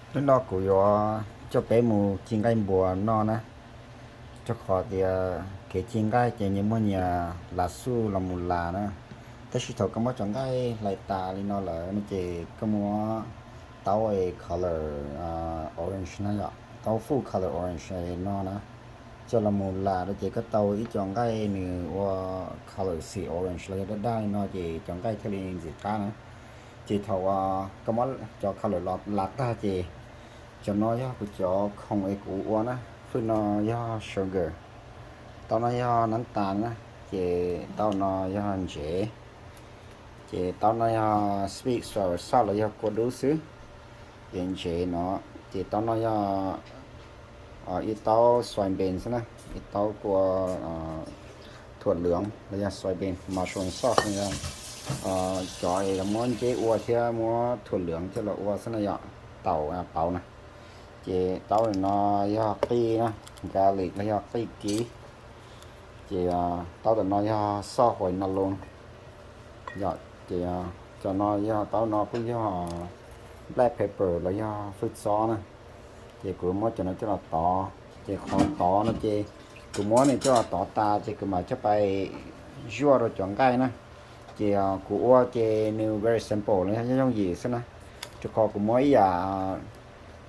Hnub no kuv yuav coj peb mus ci nqaij npua noj na, rau qhov tias kev ci nqaij ces nyias muaj nyias las xuj los mus las na. Tab sis thaum koj muab cov nqaij hlais tas li no lawm no ces koj muab taub color orange na yom, taub full color orange no na, coj los mus las rau ces koj tau ib co nqaij nws ua color xim orange los yog daj daj li no ces cov nqaij thiaj li ntxim qab na. Ces thaum koj muab cov color los las tag ces cov no yog kuv cov khoom es kuv ua na. Fwj no yog sugar, taub no yog nab tas na, ces taub no yog ntsev, ces taub no yog sweet sour sauce los yog kua dub xwb. Ces ntsev no, ces taub no yog ib taub soybean xwb na, ib taub kua thuam lwm los yog soybean, mushroom sauce yog cov es muab nceb ua thiab muab thuam lwm coj los ua xwb na yom, taum pauv na. Ces taub no yog qij na, garlic los yog qij kiv. Ces taub ntawm no yog sauce watermelon yom. Ces cov no yog taub no kuj yog black pepper los yog fwj txob na. Ces kuv muab cov no coj los tov. Ces qhov tov no ces kuv muab nws coj los tov tas ces kuv mam coj pais zuaj rau cov nqaij na. Ces kuv ua ces nws very simple los yog yooj yim xwb na. Rau qhov kuv muab ib yam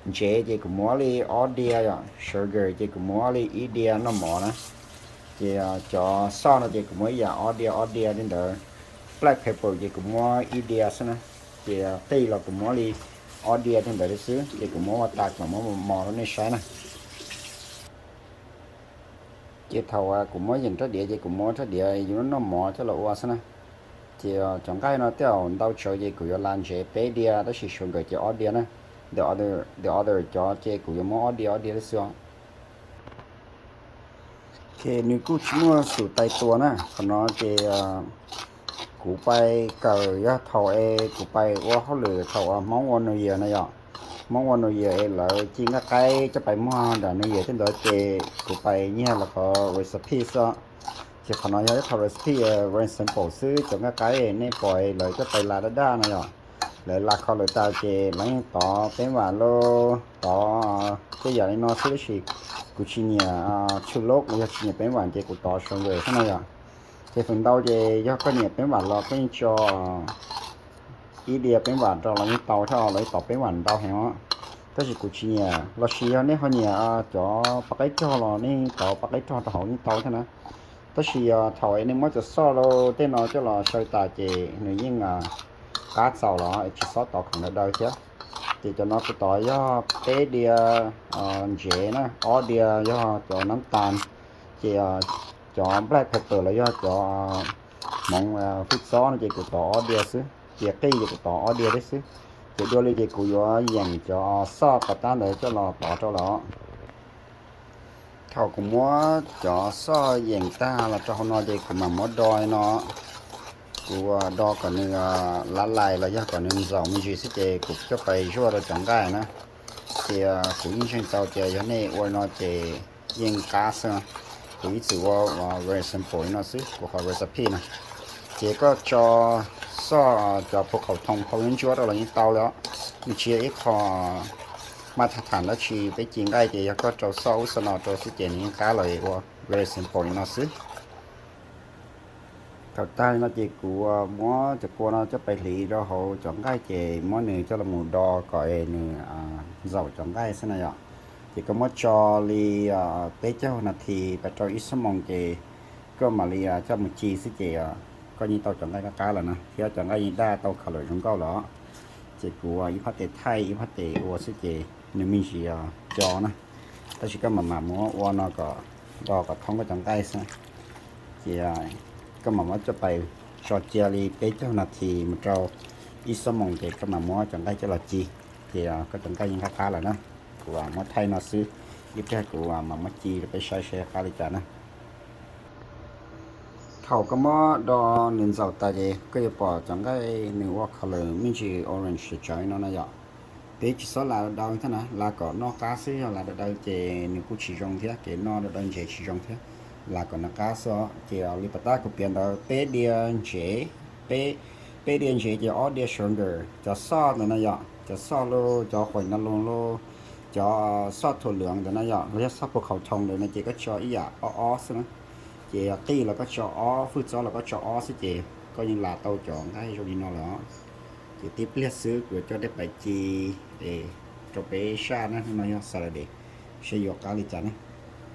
ntsev ces kuv muab li ob diav yom, sugar ces kuv muab li ib diav noj mov na. Ces cov sauce no ces kuv muab ib yam ob diav ob diav li ntawd, black pepper ces kuv muab ib diav xwb na. Ces qij los kuv muab li ob diav li ntawd li xwb, ces kuv muab ua tas mam muab mos rau nej saib na. Ces thaum kuv muab yeem rab diav ces kuv muab rab diav yuav noj mov coj los ua xwb na. Ces cov nqaij no tej zaum ntau tsawv ces kuv yuav las ntsev peb diav tab sis sugar ces ob diav na. The other cov ces kuv yuav muab ob diav ob diav li xwb os. Ces nws kuj tsis muaj xus tais tua na, qhov no ces kuv pais kawm yog thaum es kuv pais ua hauj lwm thaum Hmoob ua New Year na yom. Hmoob ua New Year es lawv ci nqaij qaib coj pais muag ntawm New Year tej ntawd ces kuv pais nyiag lawv qhov recipe xwb. Ces qhov no yog ib qho recipe very simple xwb, cov nqaij qaib nej pom lawv coj pais las daj daj no yom. Lawv las kho lawm tas ces lawv yeej tov peeb vam los tov tej yam li no xwb, tab sis kuv tsis nyiam tshwj lub los yog tsis nyiam peeb vam ces kuv tov sugar xwb no yom. Ces feem ntau ces yog koj nyiam peeb vam los koj yeej tso ib diav peeb vam rau los yeej tau thiab, los yeej tov peeb vam ntau heev os. Tab sis kuv tsis nyiam, los sis yog nej ho nyiam cov paj qaib rog los nej tov paj qaib rog rau hauv yeej tau thiab na. Tab sis yog thaum nej muab cov sauce los tej no coj los xaws tas ces nws yeej qab txaus los tsis txhob tov khoom daw daw thiab. Ces cov no kuv tov yog peb diav ntsev na, ob diav yog cov nab tas, ces cov black pepper los yog cov hmoov fwj txob no ces kuv tov ob diav xwb, ces qij ces kuv tov ob diav thiab xwb. Ces dua li ces kuv yuav yeem cov sauce paj tab ntawd coj los tov rau lawm. Thaum kuv muab cov sauce yeem tag los rau hauv no ces kuv mam muab do no, kuv do kom nws lav lais los yog kom nws ntxaum me ntsis xwb ces kuv coj pais zuaj rau cov nqaij na. Ces kuv yeej ntseeg tau tias yog nej ua no ces yeej qab xwb. Kuv ib txwm ua very simple li no xwb, kuv qhov recipe na. Ces koj tso sauce cov phu khaum thoo phau ntsuab rau los yeej tau li os. Nws tsis yog ib qho maj thaj tham dab tsi, peb ci nqaij ces yog koj rau sauce ub sauce no rau xwb ces nws yeej qab los ua very simple li no xwb. Thaum tag li no ces kuv muab cov kua no coj pais hliv rau hauv cov nqaij ces muab nws coj los mus do kom nws ntxaum cov nqaij xwb na yom. Ces koj muab tso li peb caug nas this pas rau ib xuab moos ces koj mam li coj mus ci xwb ces koj yeej tau cov nqaij qab qab lawm na, thiab cov nqaij yeej daj tau khaws lawm zoo nkauj lawm. Ces kuv ib phab tes thaij ib phab tes ua xwb ces nws me ntsis co na. Tab sis koj mam mam muab ua no kom do kom thoob koj cov nqaij xwb. Ces koj mam muab coj pais tso cia li peb caug nas this mus rau ib xuab moos ces koj mam muab cov nqaij coj los ci, ces koj cov nqaij yeej qab qab lawm na. Kuv muab thaij no xwb, ib pliag kuv mam muab ci rau peb saib seb qab li cas na. Thaum koj muab do nws ntxaum tas ces koj yuav pom cov nqaij nws ua color me ntsis orange tsawv tsawv no na yom. Peb tsis txhob las daw thiab na, las kom noj qab xwb, yog las daw daw ces nws kuj tsis zoo thiab, kev noj daw daw ntsev tsis zoo thiab. Las kom noj qab xwb os. Ces li pas tab kuv piav ntawd peb diav ntsev, peb diav ntsev ces ob diav sugar, cov sauce ntawd na yom. Cov xoj los, cov khuam no los, cov xoj thuam lwm ntawd no yom, los yog xoj pus khauv thoo ntawd no ces koj tso ib yam ob ob xwb na. Ces yog qij los koj tso ob, hwj txob los koj tso ob xwb ces koj yeej las tau cov nqaij zoo li no lawm. Ces tib pliag xwb kuv yuav coj nej pais ci es rau peb saj na, no yog Saturday, seb yuav qab li cas ne.